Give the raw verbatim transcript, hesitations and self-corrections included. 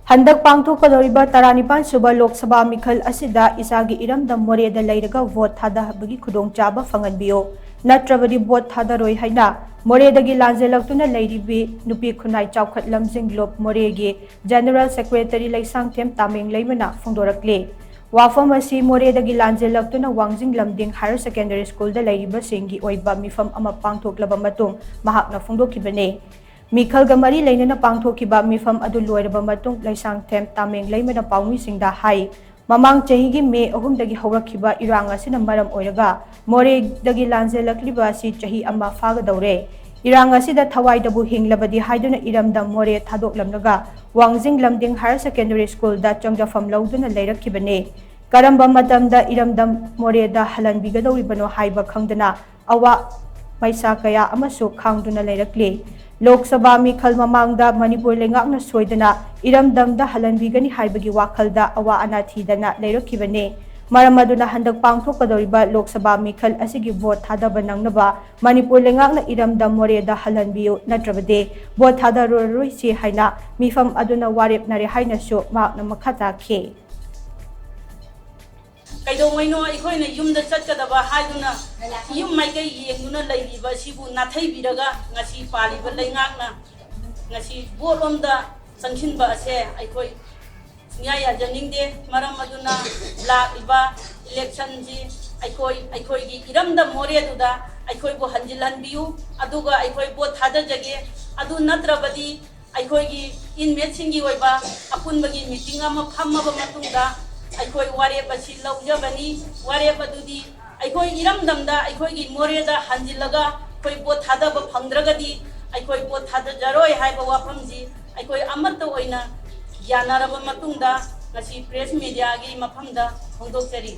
ꯍꯟꯗꯛ ꯄꯥꯡꯊꯣꯛꯀꯗꯧꯔꯤꯕ ꯇꯔꯥꯅꯤꯄꯥꯟ ꯁꯨꯕ ꯂꯣꯛ ꯁꯚꯥ ꯃꯤꯈꯜ ꯑꯁꯤꯗ ꯏꯁꯥꯒꯤ ꯏꯔꯝꯗꯝ ꯃꯣꯔꯦꯗ ꯂꯩꯔꯒ ꯚꯣꯠ ꯊꯥꯗꯕꯒꯤ ꯈꯨꯗꯣꯡꯆꯥꯕ ꯐꯪꯍꯟꯕꯤꯌꯨ, ꯅꯠꯇ꯭ꯔꯕꯗꯤ ꯚꯣꯠ ꯊꯥꯗꯔꯣꯏ ꯍꯥꯏꯅ ꯃꯣꯔꯦꯗꯒꯤ ꯂꯥꯟꯖꯦꯜꯂꯛꯇꯨꯅ ꯂꯩꯔꯤꯕꯤ ꯅꯨꯄꯤ ꯈꯨꯟꯅꯥꯏ ꯆꯥꯎꯈꯠ ꯂꯝꯖꯤꯡ ꯂꯣꯞ ꯃꯣꯔꯦꯒꯤ ꯖꯦꯅꯔꯦꯜ ꯁꯦꯀ꯭ꯔꯦꯇꯔꯤ ꯂꯩꯁꯥꯡꯊꯦꯝ ꯇꯥꯃꯦꯡ ꯂꯩꯃꯅ ꯐꯣꯡꯗꯣꯔꯛꯂꯤ꯫ ꯋꯥꯐꯝ ꯑꯁꯤ ꯃꯣꯔꯦꯗꯒꯤ ꯂꯥꯟꯖꯦꯜꯂꯛꯇꯨꯅ ꯋꯥꯡꯖꯤꯡ ꯂꯝꯗꯤꯡ ꯍꯥꯌꯔ ꯁꯦꯀꯦꯟꯗꯔꯤ ꯁ꯭ꯀꯨꯜꯗ ꯂꯩꯔꯤꯕꯁꯤꯡꯒꯤ ꯑꯣꯏꯕ ꯃꯤꯐꯝ ꯑꯃ ꯄꯥꯡꯊꯣꯛꯂꯕ ꯃꯇꯨꯡ ꯃꯍꯥꯛꯅ ꯐꯣꯡꯗꯣꯛꯈꯤꯕꯅꯤ꯫ ꯃꯤꯈꯜꯒ ꯃꯔꯤ ꯂꯩꯅꯅ ꯄꯥꯡꯊꯣꯛꯈꯤꯕ ꯃꯤꯐꯝ ꯑꯗꯨ ꯂꯣꯏꯔꯕ ꯃꯇꯨꯡ ꯂꯩꯁꯥꯡꯊꯦꯝ ꯇꯥꯃꯦꯡ ꯂꯩꯃꯅ ꯄꯥꯎꯃꯤꯁꯤꯡꯗ ꯍꯥꯏ, ꯃꯃꯥꯡ ꯆꯍꯤꯒꯤ ꯃꯦ ꯑꯍꯨꯝꯗꯒꯤ ꯍꯧꯔꯛꯈꯤꯕ ꯏꯔꯥꯡ ꯑꯁꯤꯅ ꯃꯔꯝ ꯑꯣꯏꯔꯒ ꯃꯣꯔꯦꯗꯒꯤ ꯂꯥꯟꯖꯦꯜꯂꯛꯂꯤꯕ ꯑꯁꯤ ꯆꯍꯤ ꯑꯃ ꯐꯥꯒꯗꯧꯔꯦ꯫ ꯏꯔꯥꯡ ꯑꯁꯤꯗ ꯊꯋꯥꯏꯗꯕꯨ ꯍꯤꯡꯂꯕꯗꯤ ꯍꯥꯏꯗꯨꯅ ꯏꯔꯝꯗꯝ ꯃꯣꯔꯦ ꯊꯥꯗꯣꯛꯂꯝꯂꯒ ꯋꯥꯡꯖꯤꯡ ꯂꯝꯗꯤꯡ ꯍꯥꯌꯔ ꯁꯦꯀꯦꯟꯗꯔꯤ ꯁ꯭ꯀꯨꯜꯗ ꯆꯪꯖꯐꯝ ꯂꯧꯗꯨꯅ ꯂꯩꯔꯛꯈꯤꯕꯅꯤ꯫ ꯀꯔꯝꯕ ꯃꯇꯝꯗ ꯏꯔꯝꯗꯝ ꯃꯣꯔꯦꯗ ꯍꯜꯍꯟꯕꯤꯒꯗꯧꯔꯤꯕꯅꯣ ꯍꯥꯏꯕ ꯈꯪꯗꯅ ꯑꯋꯥ ꯃꯩꯁꯥ ꯀꯌꯥ ꯑꯃꯁꯨ ꯈꯥꯡꯗꯨꯅ ꯂꯩꯔꯛꯂꯤ꯫ ꯂꯣꯛ ꯁꯚꯥ ꯃꯤꯈꯜ ꯃꯃꯥꯡꯗ ꯃꯅꯤꯄꯨꯔ ꯂꯩꯉꯥꯛꯅ ꯁꯣꯏꯗꯅ ꯏꯔꯝꯗꯝꯗ ꯍꯜꯍꯟꯕꯤꯒꯅꯤ ꯍꯥꯏꯕꯒꯤ ꯋꯥꯈꯜꯗ ꯑꯋꯥ ꯑꯅꯥ ꯊꯤꯗꯅ ꯂꯩꯔꯛꯈꯤꯕꯅꯤ꯫ ꯃꯔꯝ ꯑꯗꯨꯅ ꯍꯟꯗꯛ ꯄꯥꯡꯊꯣꯛꯀꯗꯧꯔꯤꯕ ꯂꯣꯛ ꯁꯚꯥ ꯃꯤꯈꯜ ꯑꯁꯤꯒꯤ ꯚꯣꯠ ꯊꯥꯗꯕ ꯅꯪꯅꯕ ꯃꯅꯤꯄꯨꯔ ꯂꯩꯉꯥꯛꯅ ꯏꯔꯝꯗꯝ ꯃꯣꯔꯦꯗ ꯍꯜꯍꯟꯕꯤꯌꯨ, ꯅꯠꯇ꯭ꯔꯕꯗꯤ ꯚꯣꯠ ꯊꯥꯗꯔꯔꯣꯏꯁꯤ ꯍꯥꯏꯅ ꯃꯤꯐꯝ ꯑꯗꯨꯅ ꯋꯥꯔꯦꯞꯅꯔꯦ ꯍꯥꯏꯅꯁꯨ ꯃꯍꯥꯛꯅ ꯃꯈꯥ ꯇꯥꯈꯤ꯫ ꯀꯩꯗꯧꯉꯩꯅꯣ ꯑꯩꯈꯣꯏꯅ ꯌꯨꯝꯗ ꯆꯠꯀꯗꯕ ꯍꯥꯏꯗꯨꯅ ꯌꯨꯝ ꯃꯥꯏꯀꯩ ꯌꯦꯡꯗꯨꯅ ꯂꯩꯔꯤꯕ ꯑꯁꯤꯕꯨ ꯅꯥꯊꯩꯕꯤꯔꯒ ꯉꯁꯤ ꯄꯥꯜꯂꯤꯕ ꯂꯩꯉꯥꯛꯅ ꯉꯁꯤ ꯚꯣꯠꯂꯣꯝꯗ ꯆꯪꯁꯤꯟꯕ ꯑꯁꯦ ꯑꯩꯈꯣꯏ ꯁꯨꯡꯌꯥ ꯌꯥꯖꯅꯤꯡꯗꯦ꯫ ꯃꯔꯝ ꯑꯗꯨꯅ ꯂꯥꯛꯂꯤꯕ ꯏꯂꯦꯛꯁꯟꯁꯤ ꯑꯩꯈꯣꯏ, ꯑꯩꯈꯣꯏꯒꯤ ꯏꯔꯝꯗꯝ ꯃꯣꯔꯦꯗꯨꯗ ꯑꯩꯈꯣꯏꯕꯨ ꯍꯟꯖꯤꯜꯍꯟꯕꯤꯌꯨ, ꯑꯗꯨꯒ ꯑꯩꯈꯣꯏ ꯚꯣꯠ ꯊꯥꯗꯖꯒꯦ꯫ ꯑꯗꯨ ꯅꯠꯇ꯭ꯔꯕꯗꯤ ꯑꯩꯈꯣꯏꯒꯤ ꯏꯟꯃꯦꯠꯁꯤꯡꯒꯤ ꯑꯣꯏꯕ ꯑꯄꯨꯟꯕꯒꯤ ꯃꯤꯇꯤꯡ ꯑꯃ ꯐꯝꯃꯕ ꯃꯇꯨꯡꯗ ꯑꯩꯈꯣꯏ ꯋꯥꯔꯦꯞ ꯑꯁꯤ ꯂꯧꯖꯕꯅꯤ꯫ ꯋꯥꯔꯦꯞ ꯑꯗꯨꯗꯤ ꯑꯩꯈꯣꯏ ꯏꯔꯝꯗꯝꯗ, ꯑꯩꯈꯣꯏꯒꯤ ꯃꯣꯔꯦꯗ ꯍꯟꯖꯤꯜꯂꯒ ꯑꯩꯈꯣꯏ ꯚꯣꯠ ꯊꯥꯗꯕ ꯐꯪꯗ꯭ꯔꯒꯗꯤ ꯑꯩꯈꯣꯏ ꯚꯣꯠ ꯊꯥꯗꯖꯔꯣꯏ ꯍꯥꯏꯕ ꯋꯥꯐꯝꯁꯤ ꯑꯩꯈꯣꯏ ꯑꯃꯠꯇ ꯑꯣꯏꯅ ꯌꯥꯅꯔꯕ ꯃꯇꯨꯡꯗ ꯉꯁꯤ ꯄ꯭ꯔꯦꯁ ꯃꯦꯗꯤꯌꯥꯒꯤ ꯃꯐꯝꯗ ꯐꯣꯡꯗꯣꯛꯆꯔꯤ꯫